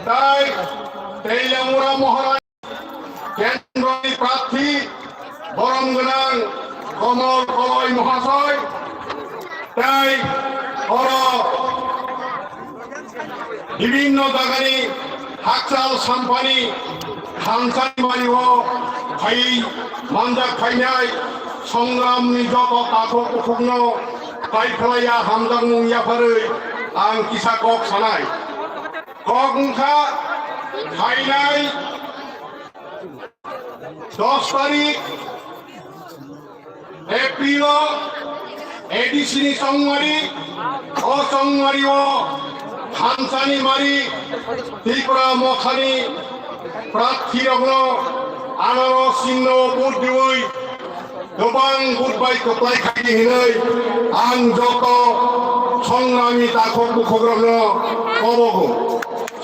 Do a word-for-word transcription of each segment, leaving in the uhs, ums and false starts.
Tai Teilamura Maharaj kendroni prarthi borom gwnang Komol Koloi Mohasoi tai oro bibhinno jagani hakchal sampani thansani mario phai manjak phainai songramni joto takhuk bukhukno tai khlaiya hamjakmung yapharwi ang kisa kok sanai. Kok wngkha phainai dos tarik April o A D C ni chongmari, o chongmari o thansani mari Tripura mothani prarthi rokno anaro sinno vote diwi kwbang vote bai kwplai khaidi hinwi ang joto songnami takhuk bukhukrokno kobogo.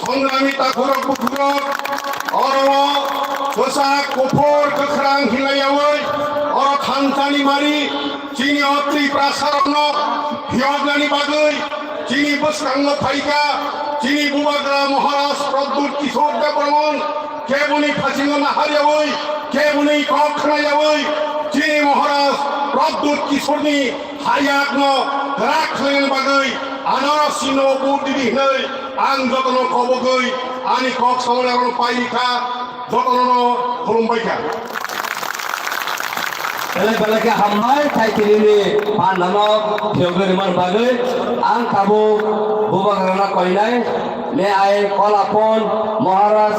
Songnami takhukrok bukhukrok oro kwchak kuphur kwkhrang hinlaiyawi oro thansani mari chini o Tiprasarokno phiyoknani bagwi chini bwskango phaikha chini Bubagra Maharaj Pradyut Kishore Debbarman. Keboni phasingo naharyawi, keboni kok khnayawi, chini Maharaj Pradyut Kishoreni hayakno rak khlaina bagwi anarosino vote didi hinwi ang jotono kobogwi ani kok samani aro pairikha, jotono khulumbaikha. Belai belai khe hambai, tai tinini pandano phiyogwi rwmani bagwi ang tabuk Bubagrano koinai, may I call upon Maharaj.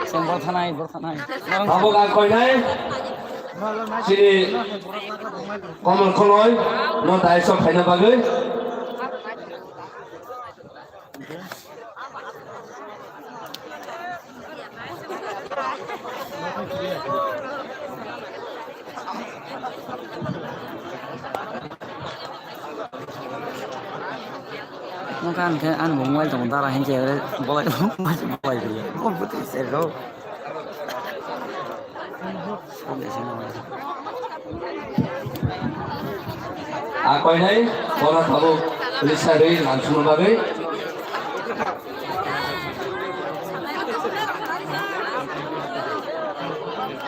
Seng borthanai, borthanai. Tabuk ang koinai, chini Komol Koloi, no daiso phaina bagwi. Nokha ang khe ani bo mobile tongo dara hinkhe bolai bolai bolai. A koinai bono tabuk risa rwi lansukna bagwi.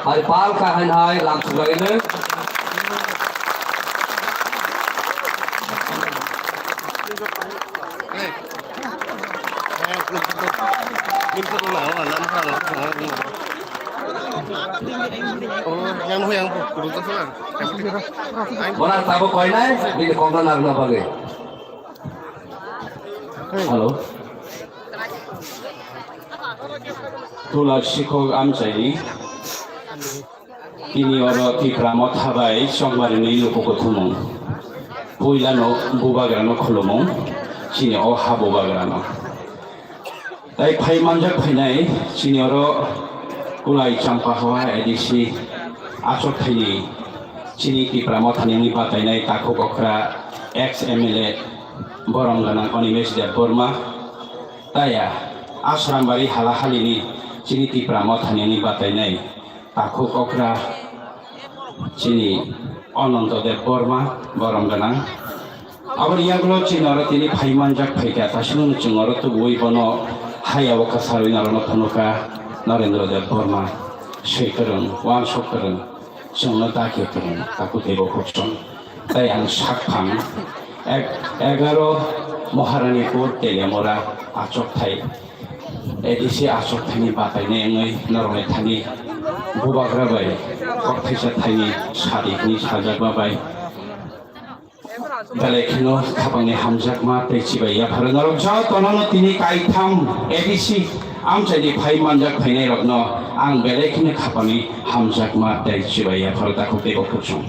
Hai pal kahai hai lansuk bagwi no. Yang yang Bono tabuk koinai, bini kokno narwkna bagwi. Hello. Tula sikhok amchaini. Tini oro Tipra Motha bai Chongmarini luku kuthumung. Puilano Bubagrano khulumung. Chini o ha Bubagrano. Tai phai manjak phainai chini oro Kulai Champahawa A D C achok thaini chini Tipra Mothani wngwi batainai takhuk okra ex M L A borom gana Animesh Debbarma. Taya Asrambari halahalini chini Tipra Mothani wngwi batainai takhuk okra chini Ananto Debbarma borom gana. Aboni yagulo chini oro tini phai manjak phaikha, tasino chwng oro tubuwi bono haya o kwsarwi norokno phunukha Narendra Debbarma, swi kwrwng, uansuk kwrwng, chwngno dakhe kwrwng, takhuk tei bukhuk song. Tai ang sakphang ek-, egaro Maharanipur Teliamura achokthai, A D C achokthai ni batainai wngwi norokni thani Bubagra bai kokthaisa thaini sadi hwnwi sajakma bai. Belai kheno khapangni hamjakma tei chibai yapharo norok jotono no tini kaitham A D C amchaini phai manjak phainai rokno ang belai kheno khapangni hamjakma tei chibai yapharo takhuk tei bukhuk song.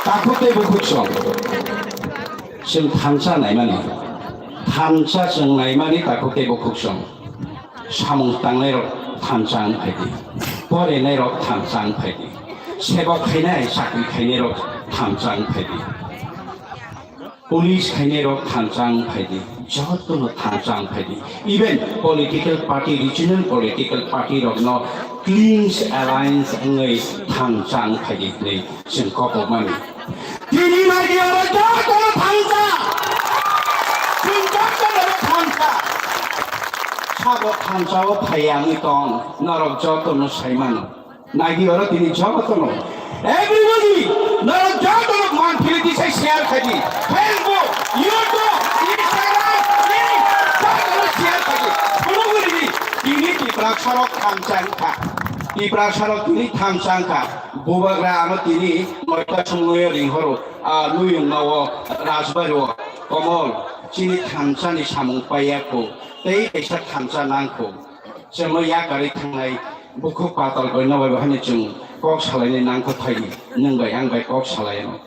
Takhuk tei bukhuk song. Chwng thansa naimani. Thansa chwng naimani takhuk tei bukhuk song. Samung tangnai rok thansa wng phaidi, porinai rok thansa wng phaidi, sebok khainai chakri khainai rok thansa wng phaidi, police khainai rok thansa wng phaidi, jotono thansa wng phaidi, even political party, regional political party rokno Clean alliance wngwi thansa wngphai di hwnwi chwng kok mani. Tini nagi oro jotono thansa. Chwng jotono thansa. Sabo thansa o phaiya wngwi tong, norok jotono sai mano. Nagi oro tini jotono. Everybody, norok jotono man philiti sai share khai di. Facebook, YouTube, Instagram, link, jotono share khai di. Phunugwi di, tini Tiprasarok thansa wngkha. Tiprasarok tini thansa wngkha. Bubagra ano tini noita sumui ringhoro, a, nuyungma o, Rajbari o, Komol, chini thansani samung paiya kho, tei kaisa thansa nang kho. Chwngno yakarwi thangnai bukhuk patal goino bai bahani chwng kok salaini nang kho phaidi, nwng bai ang bai kok salai ano.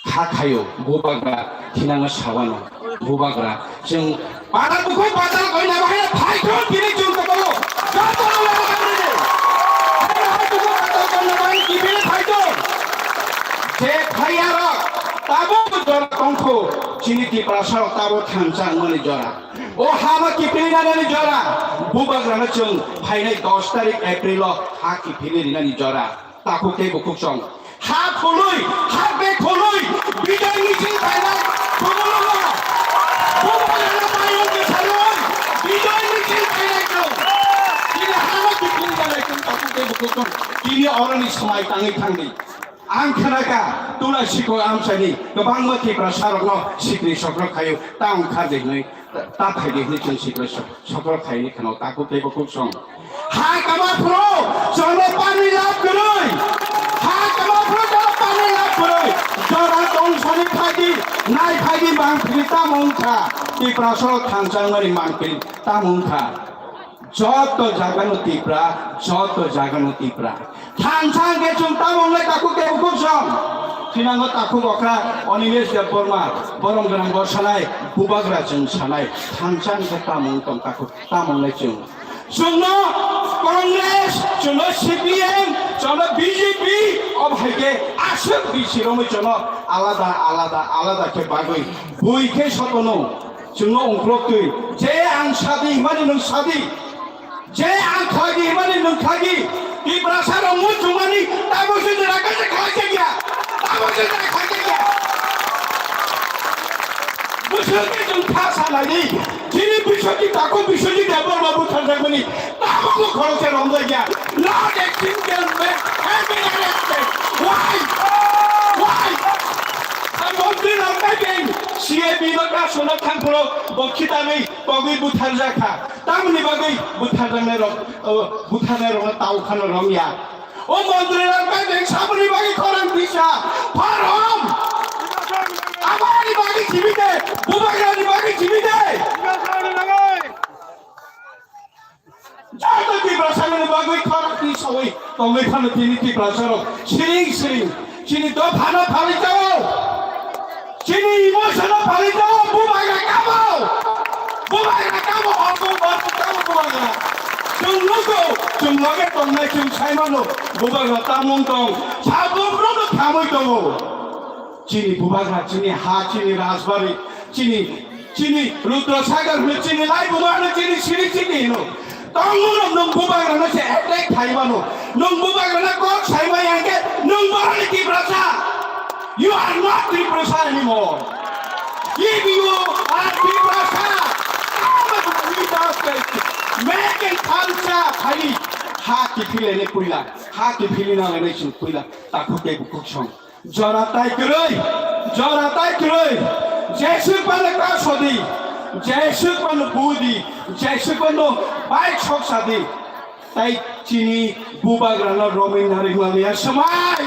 Kha khayo, bubagra, thinangno sawano, bubagra, chwng para bukhuk patal koina bahai phai thon tini chwng tongbo, jotono wngkha bini. Hai hai bukhuk patal koina bahai kibini phai thon. Je phai aro, tabo jora tongkho, chini Tiprasa tabo thansa wngmani jora. O hama kiphilwi nanani jora, bubagrano chwng phainai dos tarik April o ha kiphilwi rinani jora. Takhuk tei bukhuk song. Ha phului, ha bek phului, bijoy michil khainai, Komolongo. Bubagrano mayung bwsarwi, bijoy michil khainai chwng. Chini hano kiphilwi nanai chwng takhuk tei bukhuk song. Chini oroni swmai tangwi thangdi. Ang khnakha, Tula Sikho Amchaini kwbangma Tiprasarokno sikri sokrok khaio, ta wngkha de hwnwi, ta phaidi hwnwi chwng sikri sok-, sokrok khaini kheno takhuk tei bukhuk song. Ha kama phuru chwngno pani lab kwrwi, ha kama phuru chwngno pani lab kwrwi, jora tongsani phaidi, nai phaidi mangpili tamo wngkha, Tiprasarok thansa wngmani mangpili tamo wngkha. Joto jagano Tipra, joto jagano Tipra. Thansa hwnkhe chwng tamo wngnai takhuk tei bukhuk song. Thinango takhuk okra Onimesh Debbarma, borom gwnang bor sanai, bubagra chwng sanai. Thansa hwnkhe tamo wng tong takhuk, tamo wngnai chwng. Chwngno Congress, chwngno C P M, chwngno B J P, obo hai khe aswk bisi romwi chwngno alada, alada, alada khe bagwi. Bui khe sotono. Chwngno ungkloktwi, je ang sadi himani nwng sadi, je ang khagi himani nwng khagi, Tiprasa rok muchungmani tabuk se jora kaisa khlaijak ya, tabuk se jora khlaijak ya. Bwswk khe chwng kha sanai di, chini Biswajit takhuk Biswajit Debbarma butharjakmani tabukbo khoroksa romjak ya. Not a single man has been arrested. Why? Why? Ang mantri rok nai beng C A B no kaso no thang phuru bo khitanwi togwi butharjak kha. Tamoni bagwi butharjaknai rok, o, butharnai rok no tau khano rom ya. O mantri rok nai beng saboni bagwi khorang pisa pharom. Abani bagwi simi de, bubagrani bagwi simi de. Joto Tiprasarokni bagwi khoroknwi sawi tongwi phano tini Tiprasarok siring siring chini dophano phalwi jao, chini emotionno phalwi jao, bubagra kamo, bubagra kamo, horkong horkong kamo bubagra. Chwng nugo, chwng loge tongnai chwng sai mano, bubagra tamung tong, sabuk rokno thamwi tongo. Chini bubagra, chini ha, chini rajbari, chini, chini Rudra Sagar hwno, chini Laibuma hwno, chini Siri Chini hwno. Tongo no nwng bubagrano se attack khai mano. Nwng bubagrano kok sai maya hwnkhe nwng boroni Tiprasa. You are not Tiprasa anymore. If you are Tiprasa, come and meet us. Make a culture, ha kiphilene puila, ha kiphilina lene sing puila, takhuk tei bukhuk song. Jora tai kwrwi, jora tai kwrwi, jeswk phano kok sadi, jeswk phano budi, jeswk phano bai sok sadi. Tai chini bubagrano romwi narwkmani ya swmai.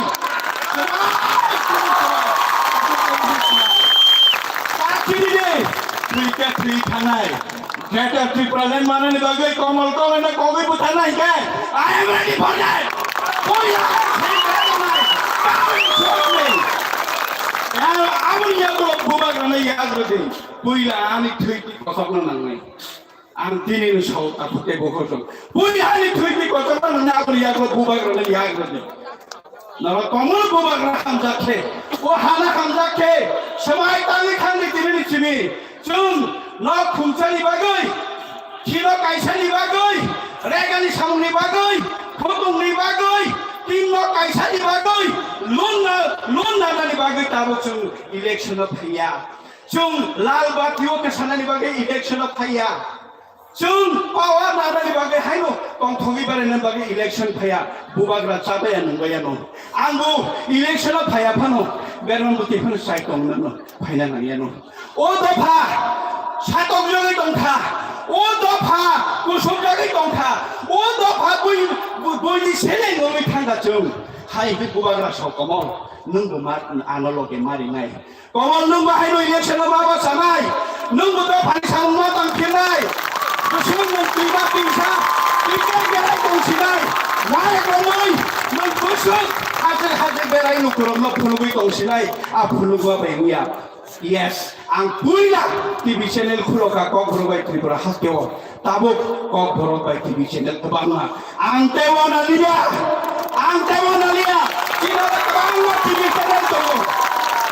Swmai! Ta chini de, thwi khe thwi thanai. Greater Tipraland manani bagwi Komol Kolena kogwi butharna hinkhe, I am ready for that. Puila ang thwi khe thanai. Come and shoot me. Ang aboni yago bubagrano yagrodi. Puila ani thwi twi kosokna nangnai. Ang tini ni sao takhuk tei bukhuk song. Puila ani thwi twi kosokna nangnai aboni yago bubagrano yagrodi. Noro Komol bubagra hamjak khe. O hana hamjak khe. Swmai tangwi thangdi tini ni simi. Chwng nok khumsani bagwi, khino kaisani bagwi, Regani samungni bagwi, khutungni bagwi, tinno kaisani bagwi, loan na, loan nanani bagwi tabuk chwng election-o phaiya. Chwng lal bati-o kwsanani bagwi election-o phaiya. Chwng power nanani bagwi haino tongthogwi barainani bagwi election phaiya. Bubagra chabaya nungbaya no. Angbo election-o phaiya phano, Berman bwtwi phano chai tongmano, phaina nangya no. O dopha satokjagwi tongkha, o dopha kusukjagwi tongkha, o dopha bui-, bui-, buini seleng wngwi thangkha chwng. Hai hwnwi bubagra sok Komol, nwngbo ma-, ano loge marinai. Komol nwngbo haino election-o ma bachanai, nwngbo dophani samung ma tangphinai. Bwswk nwng twima twisa, twima gelai tongsinai. Nai romwi nwng bwswk hajir hajir berai lukurokno phunugwi tongsinai. A phunukma bai wngya. Yes, ang puila T V channel khuloka Kokborok bai Tripura hasteo. Tabuk Kokborok bai T V channel kwbangma. Ang teibo naliya, ang teibo naliya. Chini kwbangma T V channel tongo.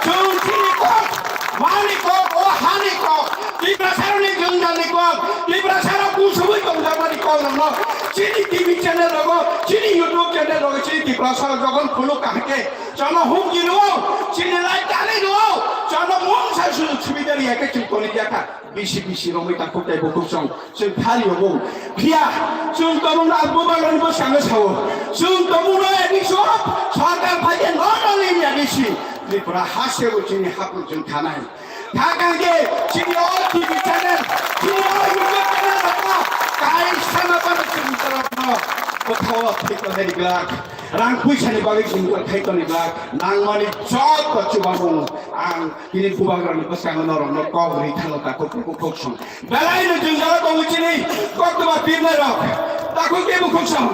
Chwng chini kok, mani kok, o hani kok, Tiprasarokni jwngjal ni kok, Tiprasarok kusubui tongjakmani kok nangno. Chini T V channel rogo, chini YouTube channel rogo, chini Tiprasarok jokhon khuluk kahake. Chwngno humki rwo, chini lai tani rwo, chwngno mungsa sujug subida riya khe chwng toni jakha. Bisi bisi romwi takhuk tei bukhuk song chwng phali obo. Phiya chwng tongmungno ang bubagrani bwskango sao. Chwng tongmungno A D C o sorkar phaikhe nono limya bisi Tripura hasteo chini hapung chwng khanai. Thakangkhe chini o T V channel, chini o YouTube channel rokno kaisa no kono chwng borokno bwthao thwi tongnai glak. Rang puisani bagwi chwng khai toni glak, nangmani joto chubamung ang tini bubagrani bwskango norokno kok ri thangno takhuk bukhuk song. Belaino jwngjalo tongo chini koktwma pirnai rok, takhuk tei bukhuk song.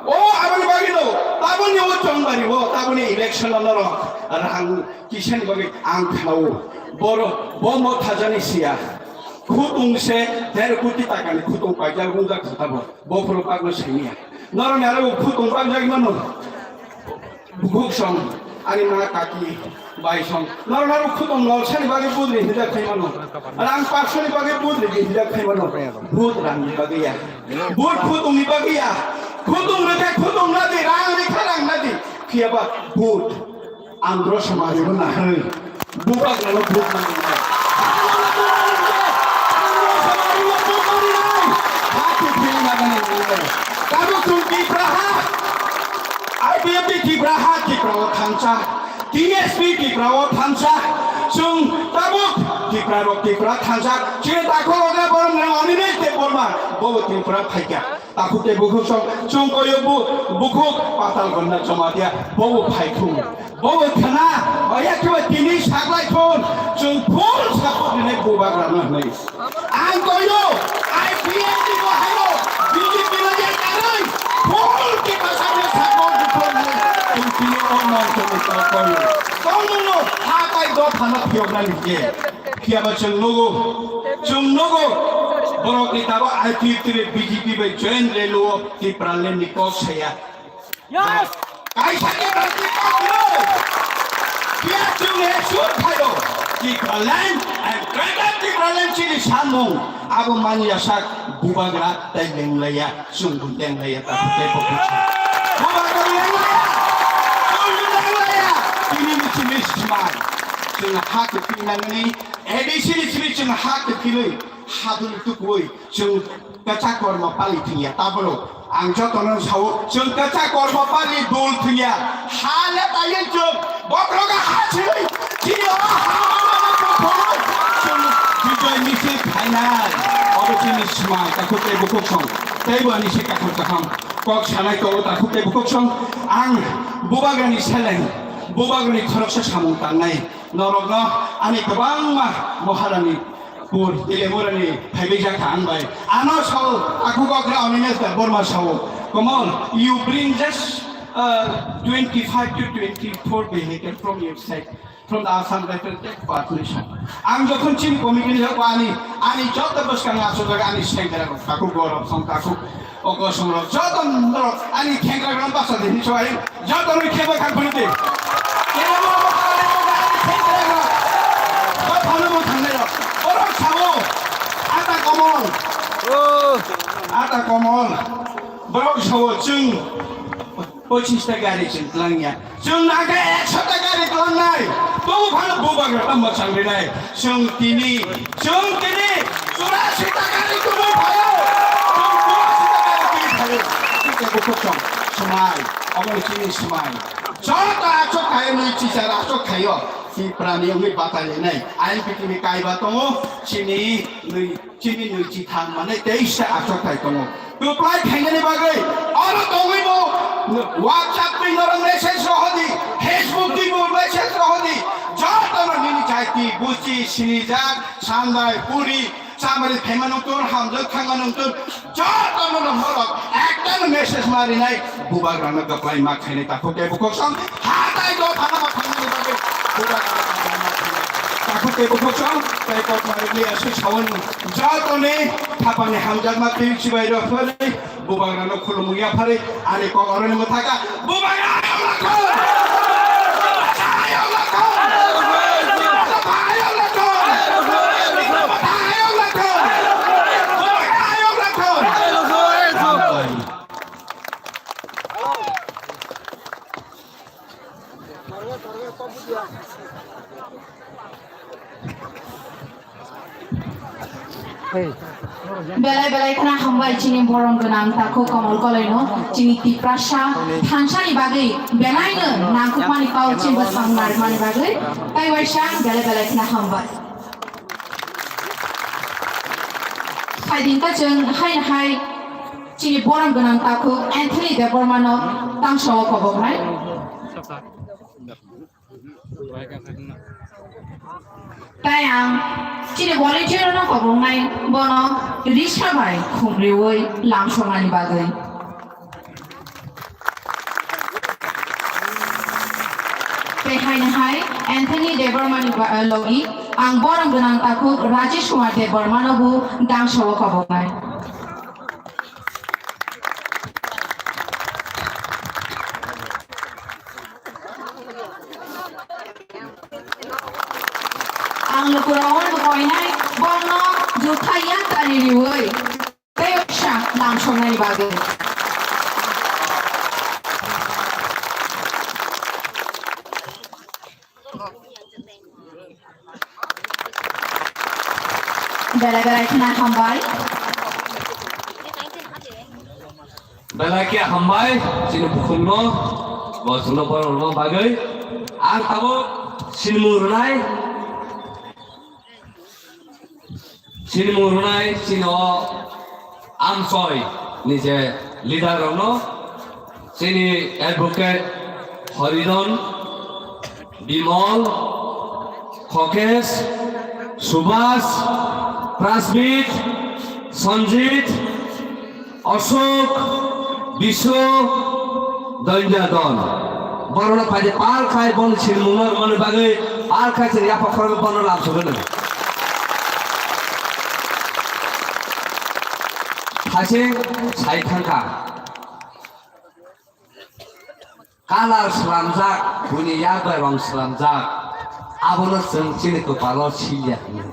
O aboni bagwi no, taboni o chongbari o, taboni election o norok rang kisani bagwi ang khanao. Boro, bo mo thajani siya. Khutung se der kuti takani khutung paijak wngjak khatabo. Bophuru pakno simiya. Norok ni aro khutung pakjak mano. Bukhuk song, ani ma kaki, bai song. Norok aro khutung nolsani bagwi budri hijak khai mano. Rang paksoni bagwi budri hijak khai mano. Bud rang ni bagwi ya. Bud khutung ni bagwi ya. Khutung rwkhe khutung nadi, rang rwkhe rang nadi. Phiyaba bud. Andro samari bo nahai. Bubagrano vote manwi nai. Andro samari bo vote manwi nai. Hati phil nagani nai. Tabuk chwng Tipra ha. I P F T Tipra ha, Tipra o thansa. T S P Tipra o thansa. Chwng tabuk Tipra rok Tipra thansa. Chini takhuk rok borok nang oni nai te borma. Bobo Tipra phaikha. Takhuk tei bukhuk song, chwng koyo bu-, bukhuk patal gonna choma dia, bobo phai thung. Bobo khana, oya kiba tini saklai thung, chwng full support rinai bubagrano hwnwi. Ang koyo, I P F T bo hayo, B J P no ya karwi, full kiba sakno support bukhuk hwnwi, chwng tini o non chwng koyo. Tongmungno, ha tai dophano phiyoknani je. Phiya ba chwng nugo, chwng nugo, borok ni tabo I P F T bai B J P bai joint rally o Tipraland ni kok saya. Yes! Kaisa Tipraland ni kok no. Phiya chwng he sur phaio. Tipraland and greater Tipraland chini samung. Abo mani yasak bubagra tai lenglaiya. Chwng bo lenglaiya, takhuk tei bukhuk song. Bubagra lenglaiya. Chwng lenglaiya. Tini ni chini smai. Chwng ha kwtwi nangni A D C ni simi chwng ha kwthwirwi, hadul tukwui, chwng kwchak kormo pali thwngya. Taboro ang jotono sao, chwng kwchak kormo pali dul thwngya. Ha le taiwi chwng bokhrogo ha sirwi, chini o ha ha ha ha bokhrogo chwng bijoy misil khainai. Obo chini smai, takhuk tei bukhuk song. Teibo ani se kakham kakham kok sanai tongo, takhuk tei bukhuk song. Ang bubagrani seleng, bubagrani khoroksa samung tangnai. Norokno ani kwbangma Maharani pur Telemurani phaibai jakha ang bai. Ano sao takhuk okra Onimesh Debbarma sao. Come on, you bring just uh, twenty-five to twenty-four vehicle from your side, from the Assam Rifle Tech Partnership. Ang jokhon chini committee ni hokba ani, ani joto bwskang asojak ani sengkrak takhuk Gaurav song takhuk. O kosong rok, joto norok ani khengra gram basa de hinso ai, joto ni kheba khak phani de. Kebo ani khengra gram, ko phano mo thangnai rok. Orok sao, ata Komol. Oh. At Komol, borok sao chwng pochis ta gari chwng twlangya. Chwng nangkhe ekso ta gari twlangnai. Tobo phano bubagra tamo changrinai. Chwng tini, chwng tini churasi ta gari tubui phaio. Chwng churasi ta gari tubui phaio. Tei bo kosong swmai, omo chini swmai. Joto achuk khaio, nwi chichar achuk khaio. Tiprani wngwi batai lainai. Ain pitimi kaiba tongo, chini nwi Chini nwi chithang mane teis ta achukthai tongo. Reply khainani bagwi oro tongwi bo WhatsApp twi norok message rohodi, Facebook twi bo message rohodi. Jotono nini jaiti, buchi, sinijak, sandai, puri, chamari phaimano ton, hamjak thangmano ton. Jotono norok ekta message marinai. Bubagrano kwplai ma khainai takhuk tei bukhuk song, hatai do thana ma khainani bagwi bubagrano kwplai ma khainai takhuk tei bukhuk song, tei kok ma rwgwi aswk saui jotoni thapani hamjakma twi chibai rw phari bubagrano khulumung ya phari ani kok oroni mwthaka bubagra ayok lakhon! Ayok lakhon! Ayok lakhon! Ayok lakhon! Bubagra ayok lakhon! Belai belai khna hambai chini borom gwnang takhuk Komol Koloino, chini Tiprasa thansani bagwi belaino nangkukmani kau chini bwskango narwkmani bagwi tei waisa belai belai khna hambai. Phaidingkha chwng haino hai chini borom gwnang takhuk Anthony Debbarmano tangsao koboknai. Tei ang chini volunteer-no koboknai bono risa bai khumriui lamsoknani bagwi. Tei haino hai Anthony Debbarmani ba-, logi ang borom gwnang takhuk Rajesh Kumar Debbarmano bo tangsao koboknai. Ang lukurogno koinai bono juthai yaktani riui tei uaisa lamsoknani bagwi. Belai belai khna hambai. Belai khe hambai, chini bukhukno, bo chwngno borokno bagwi. Ang tabuk sinimung rwnai, sinimung rwnai, chini o amchoi ni je leader rokno, chini advocate Horidon, Bimol, Khokesh, Subhas, Prasmit, Sanjit, Ashok, Bisho, Doinjadon. Borokno phaidi pal khai boni sinimungno rwmani bagwi pal khai chini yapha khoroknwi bono lamsogwi nang. Thaising sai thangkha. Kalar slamjak, buini yak bai rong slamjak, abono chwng chini kwpalo silya hwnwi.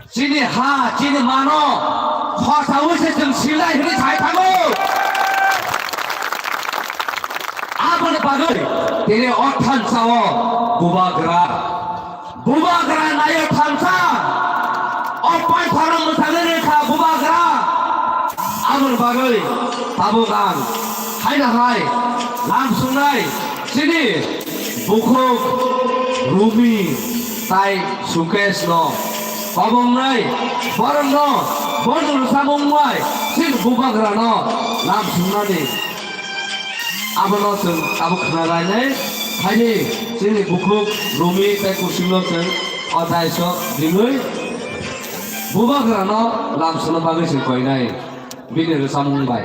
Chini ha, chini mano, khosaui se chwng silnai hwnwi sai thango. Aboni bagwi tini o thansa-o bubagra. Bubagra naio thansa, o paithorno mwthangwi rwkha bubagra. Aboni bagwi tabuk ang haino hai lam sungnai chini bukhuk Rumi tai Sukesh no kobongnai borokno bono rwchapmung bai chini bubagrano lam sungnani. Abono chwng tabuk khna lainai, haini chini bukhuk Rumi tei Kusimno chwng o daiso ringwi bubagrano lamsokna bagwi chwng koinai bini rwchapmung bai.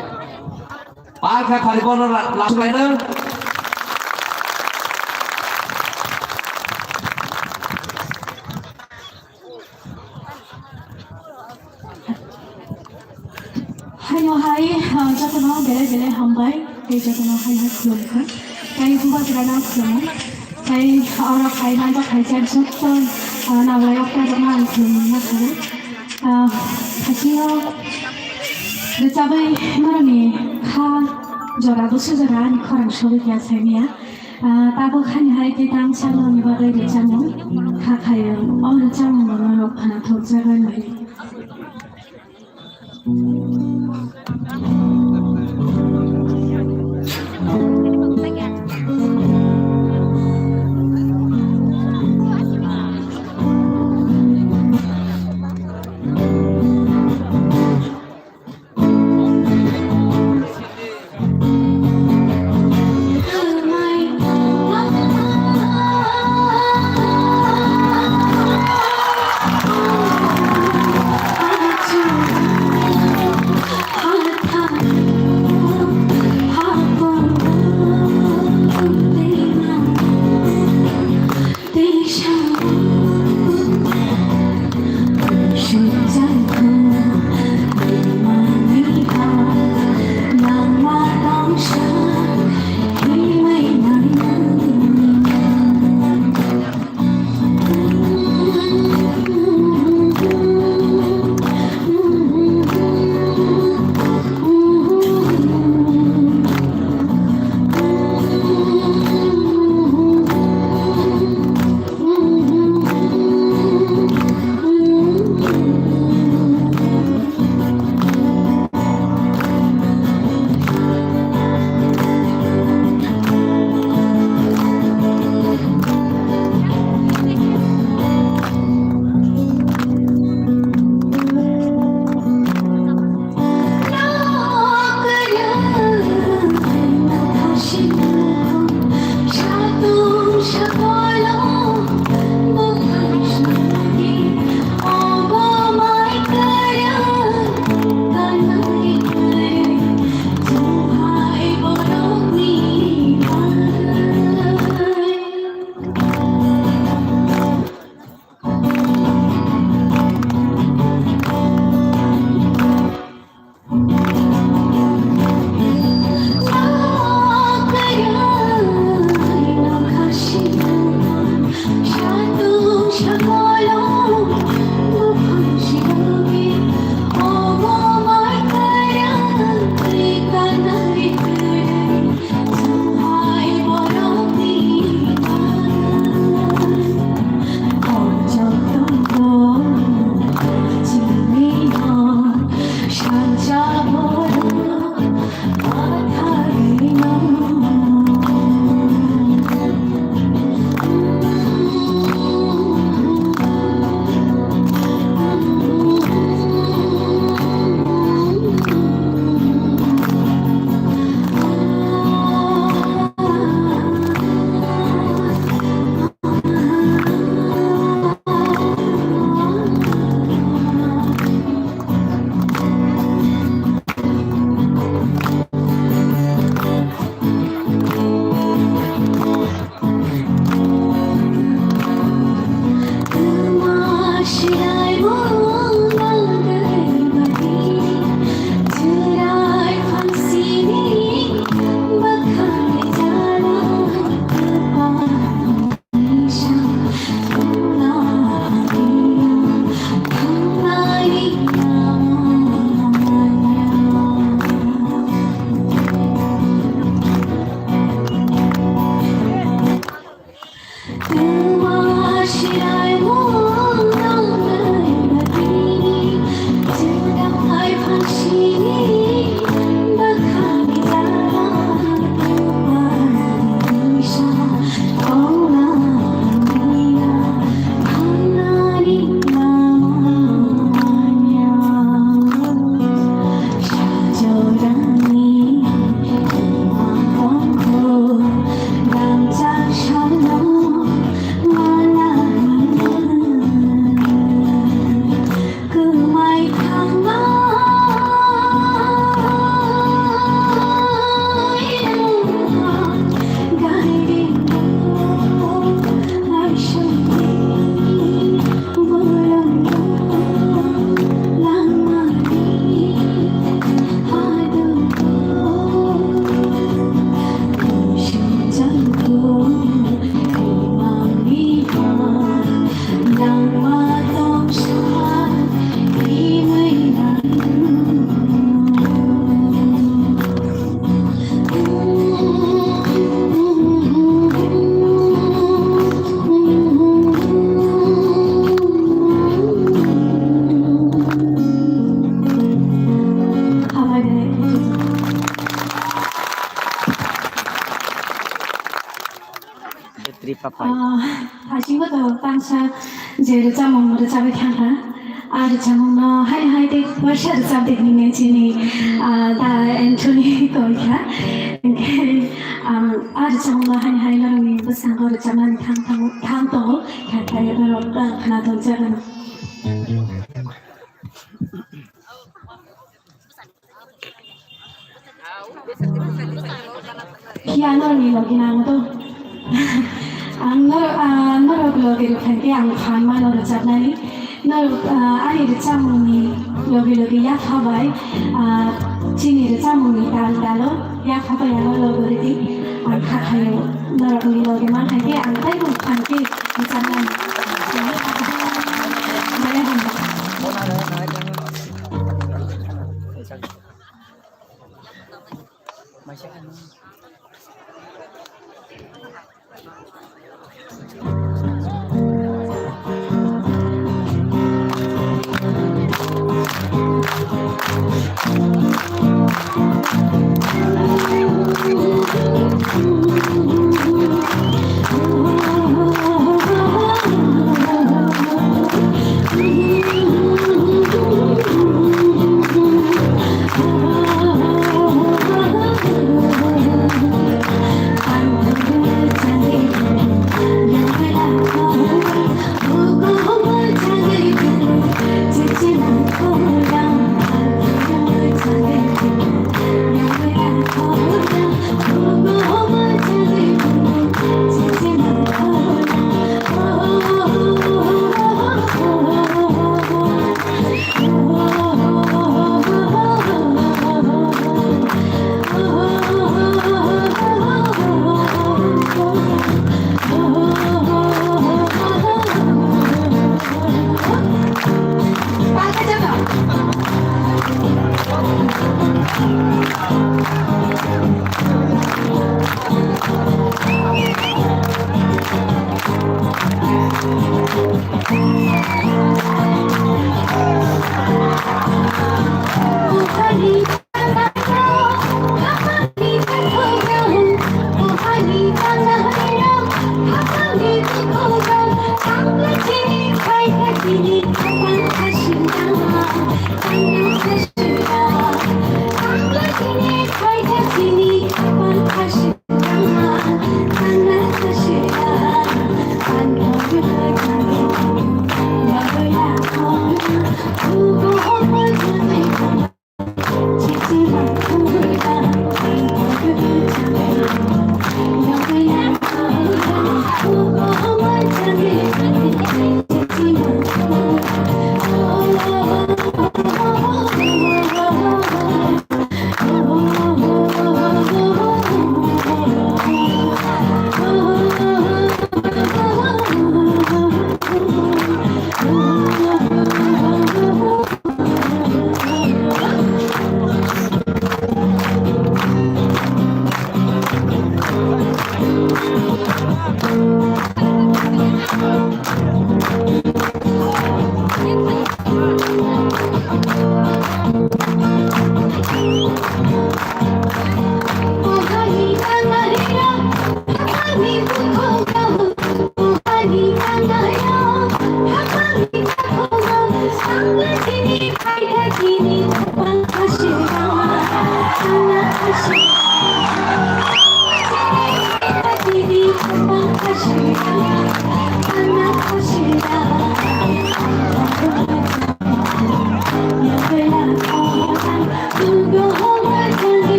Pal khe phari bono la-, lamsok lainai. Haino hai, ah, jotono belai belai hambai, tei jotono hai hai khulumkha, tei bubagrano khulumo, tei oro hai manjak hai jak joto, ah, naulai okta jotono ang khulumna khago. Ah, hasingo Rwchabwi norokni kha jora busu jora ani khorang sogwi kha saimanya. Ah, tabuk hani hai khe tang saloni bagwi rwchamo kha khayo. O rwchamo norok khana thokjaganai. Tripura phai. Ah, hachingbo to tangsa je rwchapmung rwchapwi thangkha. A rwchapmungno hai hai tei waisa rwchapdi hinwi chini, ah, da Anthony koikha. Hinkhe ang a rwchapmungno hai hai norokni bwskango rwchapnani thang thang thang tongo. Khe khe norok khna tongjakgwno. Phiya norokni logi nango to. Ang norok, ah, norok logi rwkha khe ang phan mano rwchapnani. Norok, ah, ani rwchapmungni logi logi yapha bai, ah, chini rwchapmungni tal talo yapha bai ano logi rwdi. Ang kha khayo norokni logi mankha khe ang taibo phan khe rwchapnani. Belai hambai.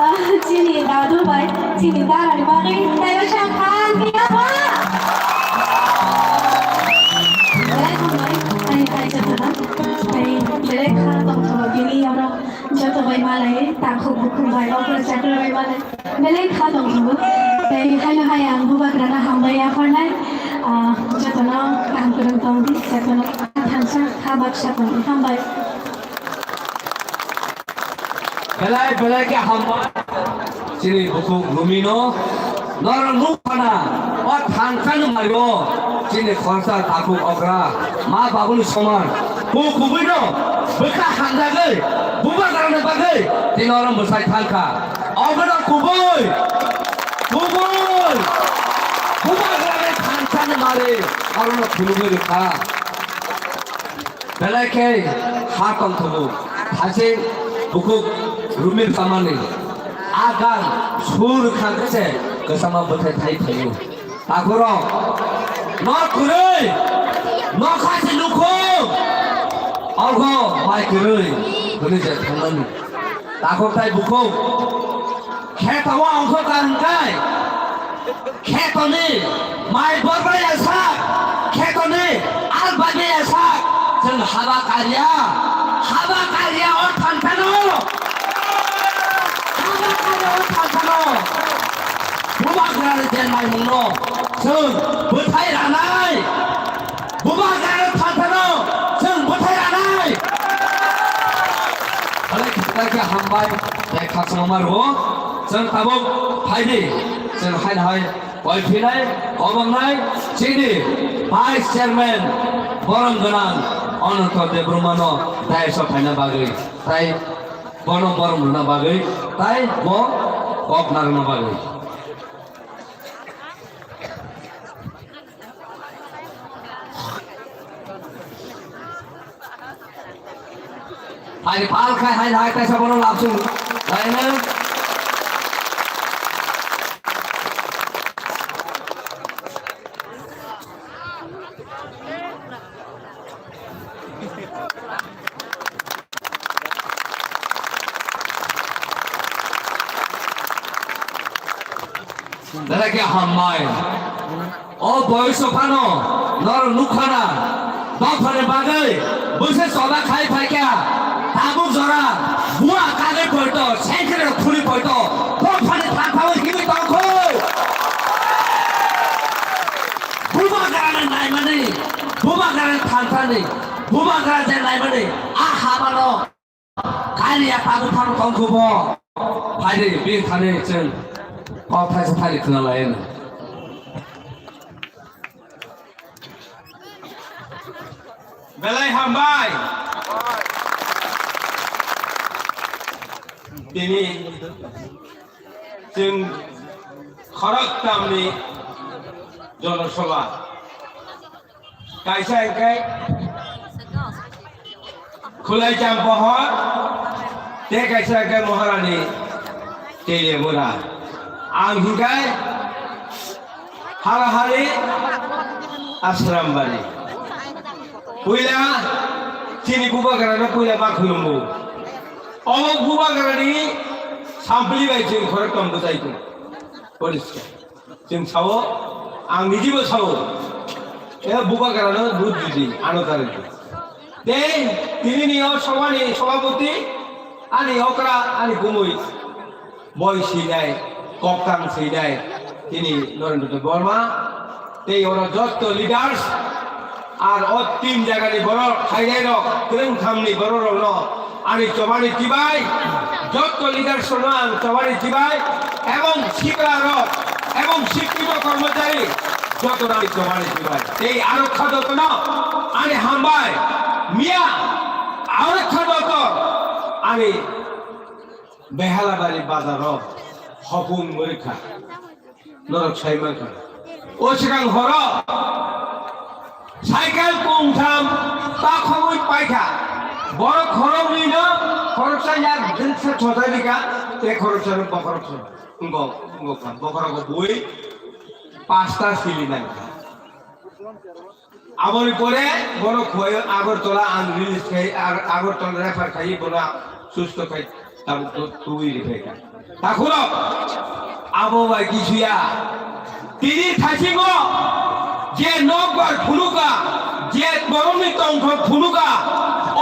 Ah, chini dadu bai, chini dara ni bagwi, tayo sakha. Belai hambai, hai, hai, jotono. Hai, belai kha tongthogo bini oro joto bai malai, takhuk bukhuk bai, okra chakra bai malai. Belai kha tongthogo. Tei haino hai ang bubagrano hambai yaphornai. Ah, jotono kaham kwrwng tong di, jotono thansa ha baksa tong di. Hambai. Belai belai khe hambai. Chini bukhuk Rumino norok nukphana o thansani mario chini khoroksa takhuk okra ma babuni soman. Bo kubuino bwkha hamjagwi bubagrani bagwi tini oro mwsai thangkha. Obono kubui, kubui bubagrani thansani mari orono phunugwi rwkha. Belai khe ha tongthogo, thaiching bukhuk Rumir samani. A gan sur kha khe se kwchama bwthai thai phaio. Takhurok, nok kwrwi, nokha se nukhung, ogo bai kwrwi, hwnwi je thangnani. Takhuk tai bukhuk, kheto o ongkho ta hwnkhai, khetoni mai borbai ya sak, khetoni al bai ya sak, chwng haba karya, haba karya o thanthano, haba karya o thanthano, bubagrani je naimungno chwng bwthai ranai. Bubagrani thanthano chwng bwthai ranai. Belai khe hambai, tei khakchangma rwo. Chwng tabuk phaidi, chwng haino hai koi phinai, kobangnai, chini Vice Chairman, borom gwnang Ananto Debbarmano dais o phaina bagwi, tai bono borom rwna bagwi, tai bo kok narwkna bagwi. Hai pal khai hai hai kaisa bono lapsung laina. Belai khe hambai. O boyos o phano norok nukha na, dophani bagwi bwse choda khai phaikha. Tabuk jora bua kagwi poito, sengkre khuli poito, dophani thanthao himwi tongkho. Bubagrani naimani, bubagrani thanthani, bubagra je naimani, a habano Kaliya tabuk phano tongkhubo. Phaidi, bini thani chwng kok thaisa thani khna lai hwnwi. Belai hambai. Tini chwng khoroktamni jonosabha. Kaisa hwnkhe Khulai Champohor, tei kaisa hwnkhe Maharani Teliamura. Ang hwnkhe Harahari Ashrambari. Puila chini bubagrano puila ma khulumgo. Obo bubagrani sampli bai chwng khoroktham bwchai tongo. Poriskar. Chwng sao, ang nijibo sao, e bubagrano vote ridi, ano ta ridi. Tei tinini o sobhani sobhapoti, ani okra, ani kumui, boi swinai, koktang swinai, tini Narendra Debbarma, tei oro jotto leaders, Ar o tin jagani borok, khainairok, kwrwngthamni bororokno ani chobani chibai, jotto leadersrokno ang chobani chibai, ebong siklarok, ebong sikkito kormochari, jotono ani chobani chibai. Tei aro kha jotono ani hambai, miya aro kha joto ani Behalabari bazaro hopung mwrwkha. Norok sai mankha. O swkang horo cycle kungtham takhogwi paikha. Borok khoroknwino khoroksa yak dilsa chojai rikha, tei khoroksano bokhorok song. Wngkha, wngkha, bokhorogo bui pasta sili nangkha. Aboni pore bono khwlaiyo Agartala ang release khai, Ag-, Agartala refer khai bono susto khai tabuk tu-, tubui rikhaikha. Takhurok abo bai kisuya Tini thaisingo je nokbar phunuka, je borokni tongthok phunuka,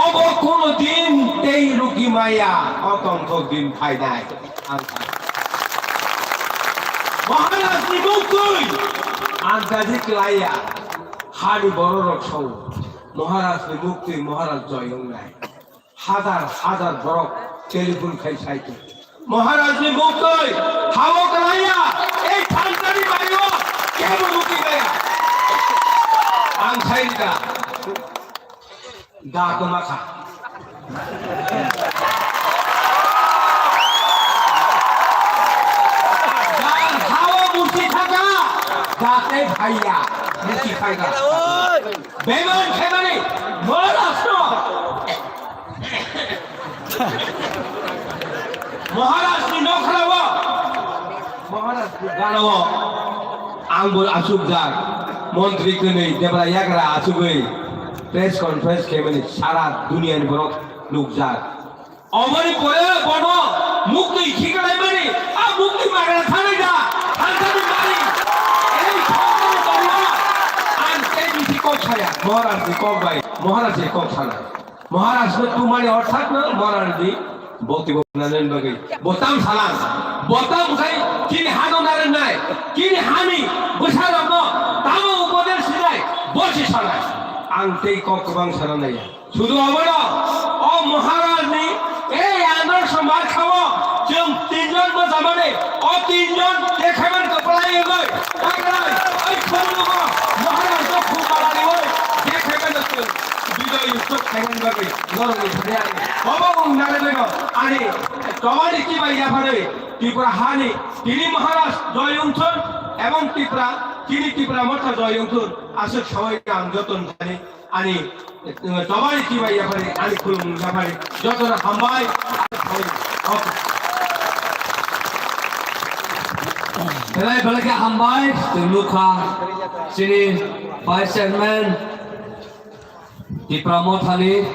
obo kono din tei rugi maya, o tongthok din phainai. Ang sa-, Maharajni muktwi andaji klaiya, hani bororok sao, Maharajni muktwi Maharaj joy wngnai. Hazar hazar borok telephone khai sai tong. Maharajni muktwi hao klaiya, ei thansa ni bario kebo muktwi maya. Ang sai rida. Da kwma kha. Da hao musi thaka. Da tei phaiya. Musi thaka. Beman khaimani Maharajno. Maharajni nokhrao, Maharajni ganao ang bo achukjak, montri kwnwi debra yagra achugwi press conference khaimani sara duniani borok nukjak. Oboni pore bono muktwi khiklaimani, a muktwi magra thanai da, thansa ni mari. Ei thansa ni mari ang tei bisi kok saya, Maharajni kok bai, Maharajni kok sana. Maharaj no tumani orthat no Maharaj ni bokti bo nanen bagwi. Bo tam salang. Bo tam khai kini hano narenai. Kini hani bwsarok no tamo upodesh sinai. Bo si sanai. Ang tei kok kwbang sana nai. Sudu abono o Maharaj ni ei andor somaj khao chwng tinjon bo jamani. O tinjon dekhaman kwplai wngwi. Taklai. Oi khumlugo. Maharaj no khum malani oi. Dekhaman chwng. Bijoy utsob khainani bagwi norokni thani ani obo wng nagwi doino ani tomani kibai yapharwi Tripura hani tini Maharaj joy wngthun ebong Tripura tini Tripura motha joy wngthun aswk sawi ang joton thani ani tomani kibai yapharwi ani khulumung yapharwi jotono hambai. Belai belai khe hambai chwng nukha chini Vice Chairman Tipra Mothani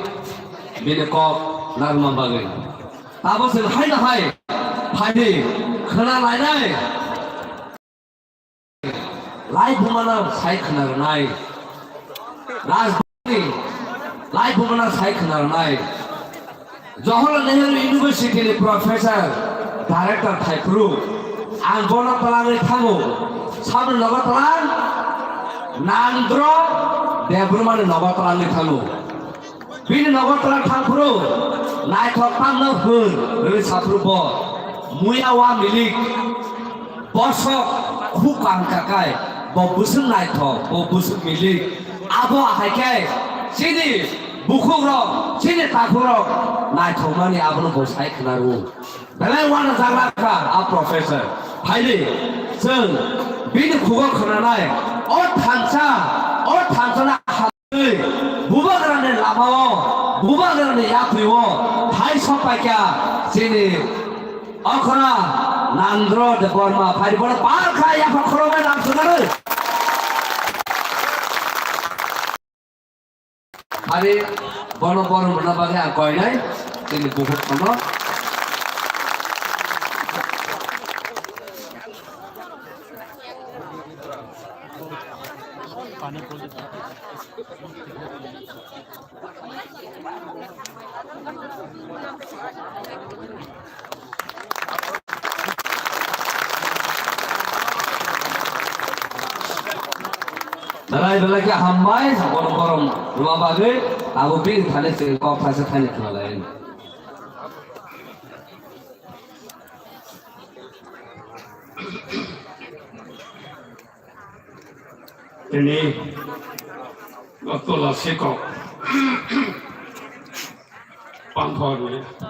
bini kok narwkna bagwi. Tabo chwng hai na hai phaidi khwna lainai. Lai bumano sai khwna rwnai. Rajbari lai bumano sai khwna rwnai. Jawaharlal Nehru University ni professor, director thaiphuru ang bono twlangwi thango, saboni nogo twlang, Nandro Debbarma ni nogo twlangwi thango. Bini nogo twlang thangphuru naithok tamno hwn hwnwi saphuru bo muya wa milik. Bosok khuk kang kakai, bo bwswk naithok, bo bwswk milik. Abo hai khe chini bukhukrok, chini takhukrok naithokmani abono bo sai khwna rwo. Belai uanajak kha a professor. Phaidi chwng bini khugo khwnanai, o thansa, o thansano Bubagrani lamao, Bubagrani yaprio thai sokpaikha chini okra Nandro Debbarma phaidi bono palkha yapha khoroknai lam sunarwi. Hari bono borom rwna bagwi ang koinai chini bukhuk kono. Rai belai khe hambai, borom borom rwma bagwi abo bini thani se kok thaisa thani khwna lai. Tini Doctor Lasikok Pangthorni